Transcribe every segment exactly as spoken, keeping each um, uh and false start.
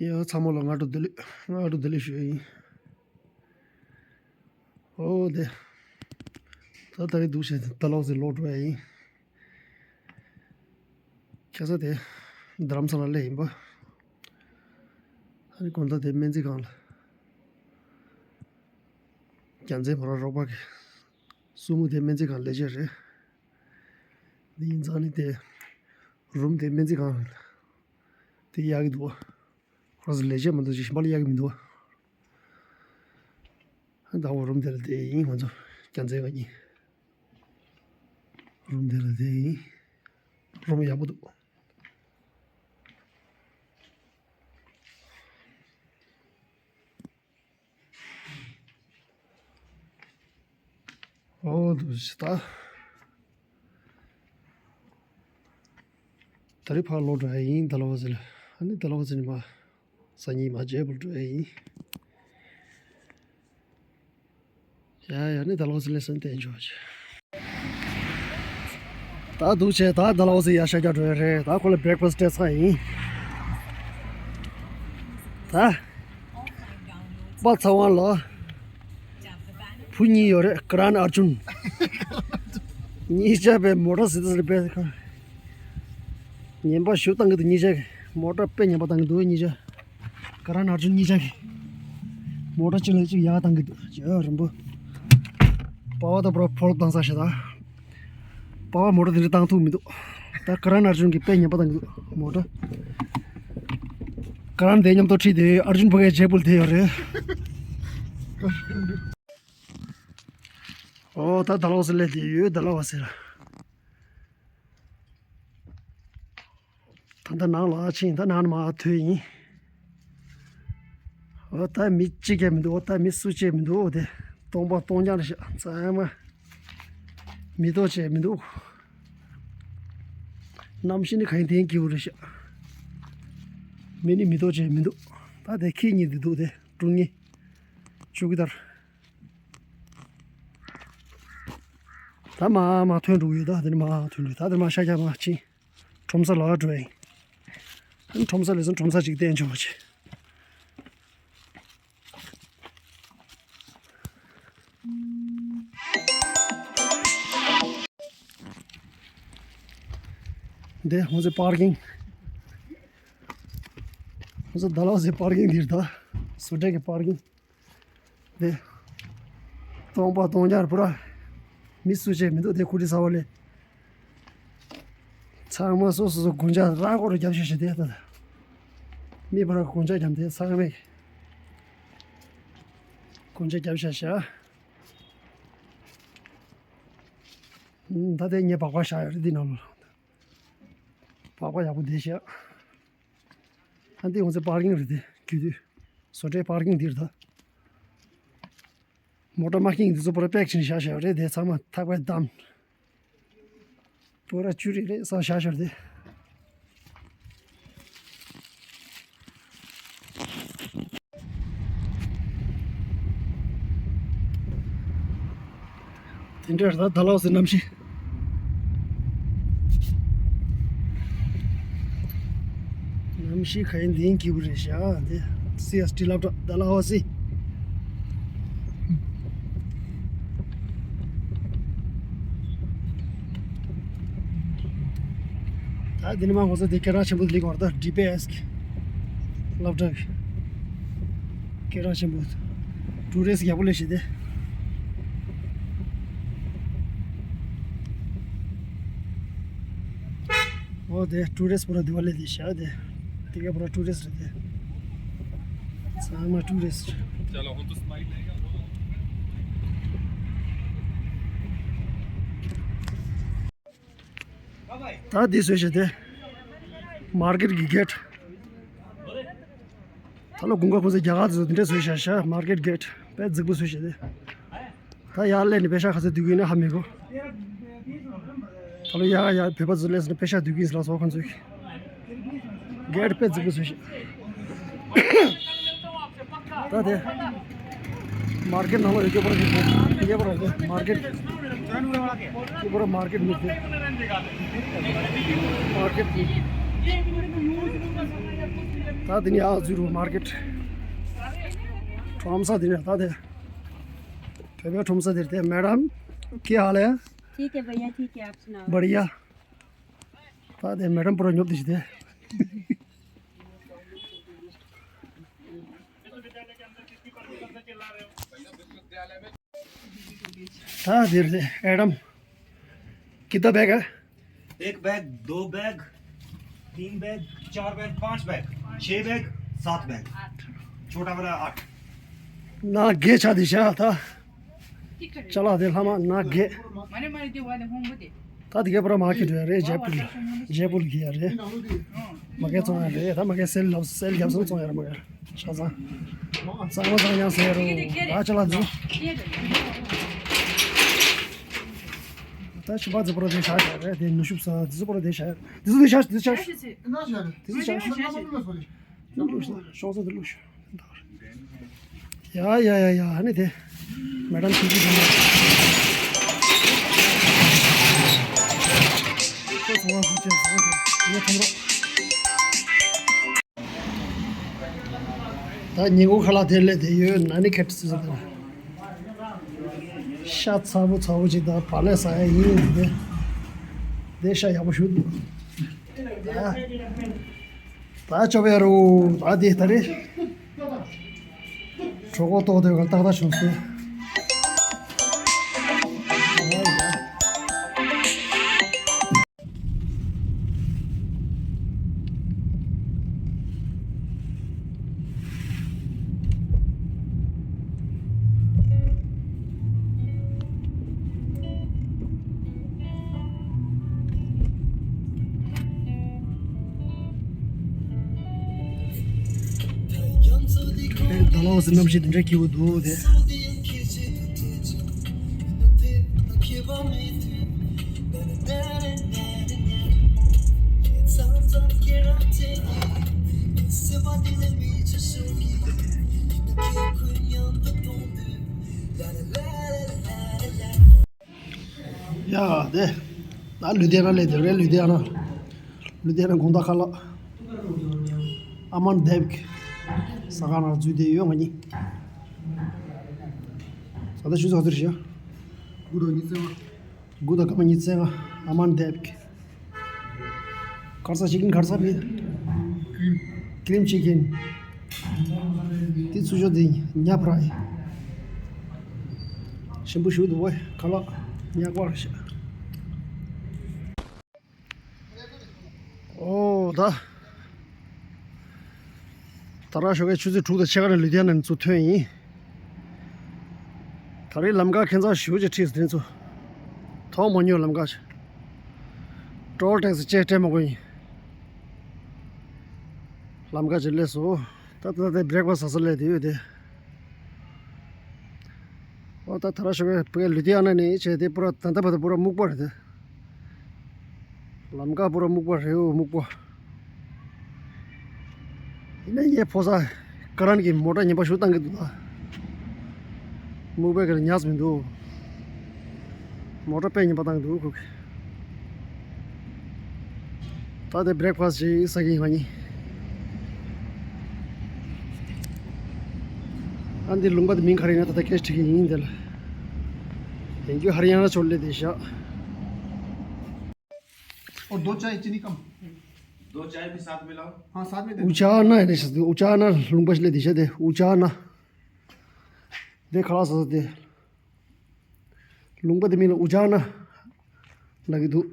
ཡ་ཚང་མ་ལ་སྔ་དྲོ་བདེ་ལེགས། སྔ་དྲོ་བདེ་ལེགས་ཞུ་ཡ་ཡིན། ཨོ་དེ། ད་ད་རེས་འདུག་བྱས་ད་ལོག་ཟེར་ལོག་འགྲོ་ཡ་ཡིན། ཁ་སང་དེ་རྡ་རམ་ས་ལ་སླེབས་ཡིན་པ། ཨ་ནི་དགོང་དག་དེ་སྨན་རྩིས་ཁང་ལ། རྒྱལ་མཚན་མོ་རང་རོགས་པ་གི་སྲུ་མོ་དེ་སྨན་རྩིས་ཁང་ལས་བྱེད་རེད། འདི་ཡིན་ཙང་ནི་དེ་རུམ་དེ་སྨན་རྩིས་ཁང་དེ་གཡར་གི་འདུག་བ། ཁོ་རང་ཚོ་ལས་བྱེད་མ་གཏོགས་ཅིག་གཞན་པ་ལ་གཡར་གི་མི་འདུག་བ། ད་འོ་རུམ་དེ་ལ་བསྡད་ཡིན་ང་ཚོ་རྒྱལ་མཚན་ང་གཉིས། རུམ་དེ་ལ་བསྡད་ཡིན། རུམ་ཡག་པོ་འདུག་ཨོ་འདུག་ཞེ་ད། ད་རེས་ཕར་ལོག་འགྲོ་ཡ་ཡིན་ད་ལོག་ཟེར། ཨ་ནི་ད་ལོག་ཟེར་ནི་མ། སང་ཉིན་མ་བརྗེད་པར་འགྲོ་ཡ་ཡིན། ཡ་ཡ་ནི་ད་ལོག་ཟེར་ལས་སོན་བསྟན་ཆོག་ཅེ། ད་འདུག་བྱས་ད་ད་ལོག་ཟེར་ཡ་ཤ་རྒྱག་འགྲོ་ཡ་རེད། ད་ཁོ་ལ་བྷེག་ཕ་སི་སྤྲད་ཚར་ཡིན། ད། པ་ཚ་བ་ལ། བུ་གཉིས་ཡོད་རེད། ཀ་རན་ཨར་ཇུན། གཉིས་ཆ་པའི་མོ་ཊ་ཟི་ཏི་ཟི་པའི་ཁ། ངན་པ་ཞུ་བཏང་གི་འདུག་གཉིས་ཆ་གི་མོ་ཊ་དཔེ་ངན་པ་བཏང་གི་འདུག་གཉིས་ཆ། ཀ་རན་ཨར་ཇུན་གཉིས་ཆ་གི་མོ་ཊ་གཅིག་ལ་གཅིག་ཡག་བཏང་གི་འདུག་ཇོ་རིན་པོ། པ་བ་ད་པོ་ར་ཕོལ་བཏང་ས་ཞེ་ད། པ་བ་མོ་ཊ་དེ་འདྲ་བཏང་ཐུབ་མི་འདུག་ད་ཀ་རན་ཨར་ཇུན་གྱིས་དཔེ་ངན་པ་བཏང་གི་འདུག་མོ་ཊ། ཀ་རན་དེ་མཉམ་དུ་ཁྲིད་དེ་ཨར་ཇུན་ཕ་གའི་ཇེ་པུལ་དེ་ཡོད་རེད། ཨོ་ད་ད་ལོག་ཟེར་ལས་དེ་ཡོད་ད་ལོག་ཟེར། ད་ལྟ་ནང་ལ་ཕྱིན་ད་ནང་ནས་མར་ཐོན་ཡིན། འོ་ད་མི་གཅིག་ཀྱང་མི་འདུག་འོ་ད་མི་སུ་གཅིག་མི་འདུག་འོ་དེ་སྟོང་པ་སྟོང་རྐྱང་རེད་ཤག་ཚང་མ་མི་ཐོག་བྱས་མི་འདུག་གནམ་གཤིས་ནི་ག་ཡིན་དེ་ཡིན་སྐྱིད་པོ་རེད་ཤག་མི་ནི་མི་ཐོག་བྱས་མི་འདུག་ད་དེ་ཁྱི་གཉིས་འདི་འདུག་དེ་ཀྲུང་ངི་ཅུ་ཀི་དར། ད་མ་མ་ཐོན་འགྲོ་གི་ཡོད། ད་དེ་ནི་མ་ཐོན་འགྲོ་ད་དེ་མ་ཤ་རྒྱགས་མ་ཕྱིན། ཁྲོམ་ས་ལ་འགྲོ་ཡིན། ཁྲོམ་ས་ལས་སོང་ཁྲོམ་ས་ཅིག་བསྟན་ཆོག་ཅིག་འདི་ཧོང་ཟེ་པར་ཀིང་། ཧོང་ཟེ་ད་ལོག་ཟེ་པར་ཀིང་འདིར་ད། བཟོ་གྲྭ་གི་པར་ཀིང་། དེ། སྟོང་པ་སྟོང་རྐྱང་པུ་ར། མི་སུ་བྱས་མི་འདུག་དེ་ཁུ་ཁྲི་ཟ་བ་ལས། ཚང་མ་སོ་སོ་སོ་གུང་ཇག་ར་སྐོར་རྒྱབ་ཤ་ཤ་དེ་ད། མི་པུ་ར་གུང་ཇག་རྒྱབ་དེ་ཚང་མས། གུང་ཇག་རྒྱབ་ཤ་ཤ། ད་དེ་ངས་སྦག་སྦག་བཞག་ཡོད་རེད་འདི་ནང་ལ། སྦག་སྦག་ཡག་པོ་བསྡད་ཤག་ཨ་འདི་ང་ཚོའི་པར་ཀིང་རེད་དེ་རྒྱུ་དུས། བཟོ་གྲྭའི་པར་ཀིང་འདིར་ད། མོ་ཊ་པར་ཀིང་འདི་ཚོ་པུ་ར་པེག་བྱས་བཞག་བཞག་རེད་དེ་ཚང་མ་ཐག་པས་བསྡམས། པུ་ར་བཅུ་རེ་རེ་ས་བཞག་བཞག་རེད་དེ། དེ་འདྲ་རེད་ད་ད་ལོག་ཟེར་གནམ་གཤིས། གནམ་གཤིས་ག་ཡིན་འདི་ཡིན་སྐྱིད་པོ་རེད་ཤག་འདི་སི་ཨེས་ཊི་སློབ་གྲྭ་ད་ལ་ཧོ་སི། ད་འདི་ནི་མ་ཧོ་སི་འདི་སྐད་གྲགས་ཆེན་པོ་འདི་ལིག་བར་ད་ཌི་པི་ཨེས་ཀྱི་སློབ་གྲྭ་གི་སྐད་གྲགས་ཆེན་པོ། ཊུ་རི་སི་ཊི་ཡག་པོ་ལས་ཤེས་ཏེ། འོ་དེ་ཊུ་རི་སི་ཊི་པུ་ར་དེ་བ་ལས་དེ་ཤ་དེ། དེ་ག་པུ་ར་ཊུ་རི་སི་ཊི་རེད་དེ། ཚང་མ་ཊུ་རི་སི་ཊི། ད་འདི་བཟོས་བྱས་ཏེ། མར་ཀེཊ་གི་གེ་ཊི། ད་ལོ་དགུན་ཁ་ཁོ་ཚོས་རྒྱ་གར་དུ་འདི་འདྲ་བཟོས་བཞག་ཤག་མར་ཀེཊ་གེ་ཊི་དཔེ་རྫིག་པོ་བཟོས་བྱས་ཏེ། ད་ཡར་སླེབས་ནས་པེ་ཤག་ག་ཚོད་བསྡུ་གི་ཡིན་ན་ཧ་མི་གོ། ད་ལོ་ཡར་ཡར་བོད་པ་ཚོ་སླེབས་ནས་པེ་ཤག་བསྡུ་གི་ཡིན་ཟེར་ལ་སོགས་ཁོ་ཚོས། གེ་ཊི་དཔེ་རྫིག་པོ་བཟོས་ཤག་ད་དེ། མར་ཀེཊ་ནང་ལ་ཡོད་རྒྱུ་པོ་རེད། ཡོད་པོ་རེད། མར་ཀེཊ། ཡོད་པོ་རེད། མར་ཀེཊ་མི་དེ། མར་ཀེཊ་དེ། ད་དེ་ནས་ཨ་ཟུ་རུ་མར་ཀེཊ། ཁྲོམ་ས་དེ་ནས་ད་དེ། བོད་པའི་ཁྲོམ་ས་དེར་དེ། मैडम, क्या हाल है? ठीक है भैया, ठीक है, आप सुनाओ। बढ़िया। ད་དེ་मैडम पूरा ཉོབ་དེ་ཞིག་དེ། ད་དེར་དེ། मैडम, कितना बैग है? एक बैग, दो बैग, तीन बैग, चार बैग, पांच बैग, छह बैग, सात बैग। छोटा वाला आठ। ना गे छा दिशा था। चला दे हमा ना गे। ད་དེ་ག་པར་མ་ཁེ་འགྲོ་ཡ་རེད། ཇེ་པུལ། ཇེ་པུལ་གི་ཡ་རེད། མ་གེ་ཙོང་ཡ་རེད། ད་མ་གེ་སེལ་ལབ་སེལ་རྒྱབ་སོང་ཙོང་ཡ་རེད། མ་གེ་ཆ་ཚང་ཚང་མ་ཚང་ཡང་ཟེར་རོ། ཨ་ཅག་ལ་འཛུ། ད་ཤི་པ་ཛི་པོ་ར་དེ་ཤ་ཤ་རེད། དེ་ནུ་ཤུབ་ས་ཛི་པོ་ར་དེ་ཤ་ཡ་རེད། དེ་ཚོ་དེ་ཤ་དེ་ཤ་དེ་ཤ་དེ་ཤ་ཤོང་ས་དེ་ལུགས་ཤོག་ཡ་ཡ་ཡ་ཡ། ཨ་ནི་དེ། मैडम ཁྱེད་ཀྱིས་ཁོ་ཚོ་བ་ཁོ་ཆེ་ཚོ་ཁོ་ཆེ་ངས་ཐུམ་རོགས། ད་ཉིན་གུང་ཁ་ལག་དེ་ལས་དེ་ཡོད་ན་ནི་ཁེ་ཏི་སི་ཟེར་དང་། ཤ་ཚ་པོ་ཚ་པོ་ཅིག་དང་བག་ལེབ་ཟ་ཡ་ཡིན་དེ། དེ་ཤ་ཡག་པོ་ཞུ་འདུག་ད་ཅོ་བེ་རུ་ད་དེ་ད་རེ། གྲོད་ཁོག་ལྟོགས་དེ་ག་ཏག་ཏག་བྱུང་སོང་། ད་ལོགས་སུ་གནམ་གཤིས་འདི་འདྲ་སྐྱིད་པོ་འདུག་དེ། ཡ་དེ། ད་ལུ་དེ་ན་ལས་དེ་རེད། ལུ་དེ་ན། ལུ་དེ་ན་དགོང་དག་ཁ་ལག་ཨ་མན་དེབ་ཀྱི་ཟ་ཁང་ནང་འཛུལ་བསྡད་ཡོད་ང་གཉིས། ད་ལྟ་ཆུ་ཚོད་ག་ཚོད་རེད་ཤག་དགུ་དང་ཉི་ཤུ་རྩ་ལྔ། དགུ་དང་སྐར་མ་ཉི་ཤུ་རྩ་ལྔ། ཨ་མན་དེབ་ཀྱི། གར་ས་ཅི་ཀིན་གར་ས་བི། ཀྲིམ་ཅི་ཀིན། དེ་ཚུར་ཤོག་དེ་ཉ་ཕ་ར་ཡི། ཞིམ་པོ་ཞིག་འདུག་བས། ཁ་ལག་ཉག་པ་རེད་ཤག་ཨོ་ད། ད་རང་ཞོགས་ཀའི་ཆུ་ཚོད་དྲུག་དང་ཕྱེད་ཀ་ནས་ལུ་དྷི་ཡ་ན་ནས་ཚུར་ཐོན་ཡིན། ད་རེས་ལམ་ཁ་ཁྱད་མཚར་ཞེ་པོ་ཅིག་འཁྲིས་སུ་དེ་ཚོ། མཐོང་མ་མྱོང་ལམ་ཁ་ཞིག་ཊོལ་ཊེག་སི་ཅིག་སྤྲད་མ་དགོས་ཡིན། ལམ་ཁ་ཅིག་སླེབས་སོང་། ད་ད་ལྟ་བྷི་རེག་ཕ་སི་ཟ་ས་སླེབས་བསྡད་ཡོད་དེ། ཨོ་ད་ད་ར་ཞོགས་པའི་བུ་གའི་ལུ་དྷི་ཡ་ན་ནས་བྱས་ཏེ་པུ་ར་ད་ལྟ་བར་དུ་པུ་ར་སྨུག་པ་རེད་དེ། ལམ་ཁ་པུ་ར་སྨུག་པ་རེད། འོ་སྨུག་པ། ཡིན་ན་ངའི་ཕོ་གསར་ཀ་རན་གྱིས་མོ་ཊ་ངན་པ་ཞིག་བཏང་གི་འདུག་ད། སྨུག་པའི་ག་རེ་ཉག་མི་འདུག་མོ་ཊ་དཔེ་ངན་པ་བཏང་གི་འདུག་ཁོ་གིས། ད་དེ་བྷི་རེག་ཕ་སི་ཅིག་ཟ་གི་ཡིན་ང་གཉིས། ཨ་འདི་ལུང་པ་དེ་མིང་ག་རེ་ཡིན་ན་ད་ལྟ་སྐད་ཆ་དྲི་གི་ཡིན་དེ་ལ། དེང་རྒྱུ་ཧ་རི་ཡ་ན་ཕྱོགས་སླེབས་བསྡད་ཤག और दो चाय चीनी कम। दो चाय भी साथ में लाओ। हाँ, साथ में दे दो। ཨུ་ཅག་ན་ཡིན་ནི་ཞིག་འདུག་ཨུ་ཅག་ན་ལུང་པ་ཞིག་སླེབས་བསྡད་ཤག་དེ་ཨུ་ཅག་ན། དེ་ཁ་ལག་ཟ་ས་དེ། ལུང་པ་དེ་མིང་ལ་ཨུ་ཅག་ན་ལབ་ཀྱི་འདུག་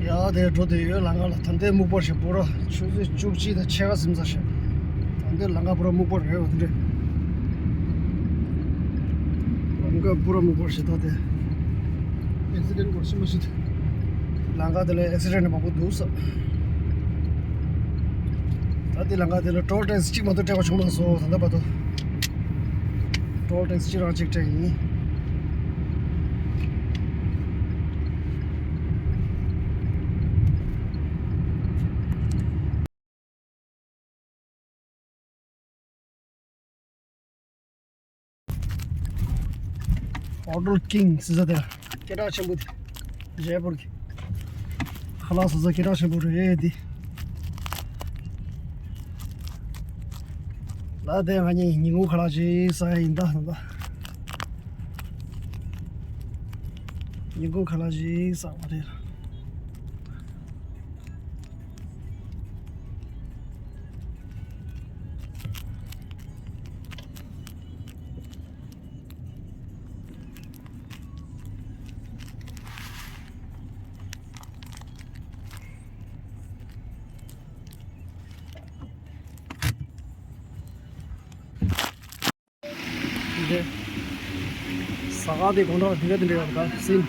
ཡ་དེ་འགྲོ་དེ་ཡོད་ལམ་ཁ་ལ། ད་ལྟའི་སྨུག་པ་ཞིག་པུ་ར་ཆུ་ཚོད་བཅུ་གཅིག་དང་ཕྱེད་ཀ་ཟིན་ཚར་ཤག་ད་ལྟའི་ལམ་ཁ་པུ་ར་སྨུག་པ་རེད། འོ་དེ་འདྲས་ལམ་ཁ་པུ་ར་སྨུག་པ་ཞིག་ད་དེ། ཨེག་སི་ཌེན་སྐོར་ཤི་མ་ཤི་ཐུ། ལམ་ཁ་དེ་ལ་ཨེག་སི་ཌེན་མང་པོ་འདུག་ས། ད་དེ་ལམ་ཁ་དེ་ལ་ཊོལ་ཊེག་སི་གཅིག་མ་གཏོགས་སྤྲད་པ་བྱུང་མ་སོང་། ད་ལྟ་བར་དུ་ཊོལ་ཊེག་སི་གཅིག་རང་གཅིག་སྤྲད་ཡིན། ཨོ་ཊེལ་ཀིང་ཟེར་ས་དེ་ལ་སྐད་གྲགས་ཆེན་པོ་དེ། ཇེ་པུར་གྱི་ཁ་ལག་ཟ་ས་སྐད་གྲགས་ཆེན་པོ་རེད་འདི། ད་དེ་ང་གཉིས་ཉིན་གུང་ཁ་ལག་ཅིག་ཟ་ཡ་ཡིན་ད་ད། ཉིན་གུང་ཁ་ལག་ཅིག་ཟ་བ་རེད། འདི། ཟ་ཁང་དེ་དགོང་དྲོ་འདི་ག་དེ་འདྲ་ཡོད་པ་ཟིན།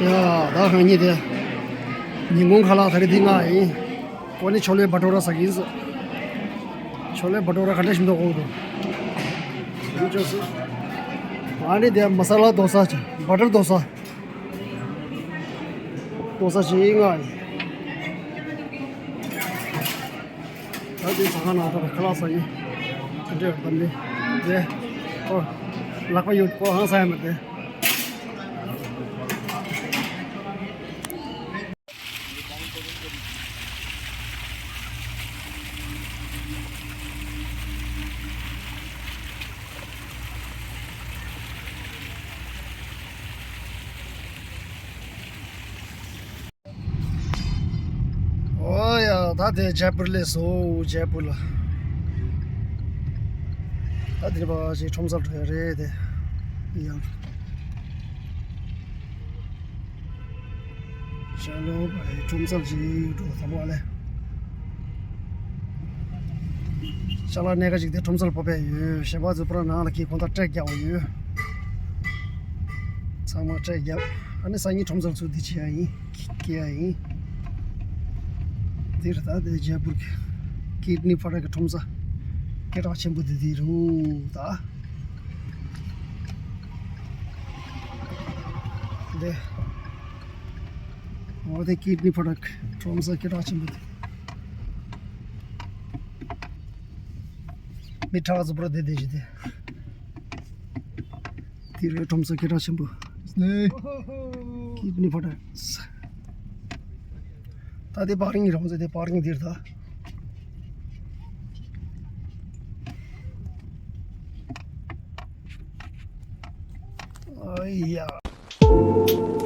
ཡ། ད་ཧང་ཉི་དེ། ཉིན་གུང་ཁ་ལག་ད་རེས་འདི་ང་ཡིན། ཁོ་ནི་ཆོ་ལེ་བ་ཏོ་ར་ཟ་གི་ཡིན་ཟེར། ཆོ་ལེ་བ་ཏོ་ར་ག་འདྲ་ཞིམ་འདུག་གོ་འདུག་ཡིན་ཅོ་སི། ང་ནི་དེ་མ་ས་ལ་དོ་ས་བ་ཏོ་ར་དོ་ས། དོ་ས་ཞིག་ང་ཡིན། ད་དེ་ཟ་ཁང་ནང་ད་ཁ་ལག་ཟ་ཡིན། དེ་འདྲ་ཡོད་པ་འདི། དེ། ཨོ། ལག་པ་ཡོད་ཁོ་ཧང་ཟ་ཡ་མ་དེ། ཨོ་ཡ། ད་དེ་ཇེ་པུར་ལས་སོ་ཇེ་པུར་ལ། ད་དེ་པ་ཞིག་ཁྲོམ་སར་འགྲོ་ཡ་རེད་དེ། ཡང་། ཅ་ལོ་བའི་ཁྲོམ་སར་ཞིག་འགྲོ་ཐུབ་པ་ལས། ཅ་ལག་གནས་ཀ་ཞིག་དེ་ཁྲོམ་སར་བབས་པས་ཡོད། ཞེ་པ་ཚོ་པུ་ར་ནང་ལ་ཁྱེད་ཁོང་ད་སྤྲད་རྒྱག་པ་ཡོད། ཚང་མ་སྤྲད་རྒྱབ། ཨ་ནི་སང་ཉིན་ཁྲོམ་སར་ཚུར་འདི་བྱེད་ཡ་ཡིན། སྐྱེལ་ཡ་ཡིན། འདིར་ད་དེ་ཇེ་པུར་གྱི་ཀིད་ནི་ཕ་ར་གི་ཁྲོམ་ས་སྐད་གྲགས་ཆེན་པོ་འདི་འདི་རུ་ད། འདི། འོ་དེ་ཀིད་ནི་ཕ་ར་གི་ཁྲོམ་ས་སྐད་གྲགས་ཆེན་པོ་འདི། མི་ཁྲག་ཙི་པུ་ར་དེ་དེ་ཞིག་དེ། དེ་རུ་ཁྲོམ་ས་སྐད་གྲགས་ཆེན་པོ། ནེ། ཀིད་ནི་ཕ་ར། ད་དེ་པར་ཀིང་རང་ཚོ་དེ་པར་ཀིང་དེར་ད། ཨ་ཡ།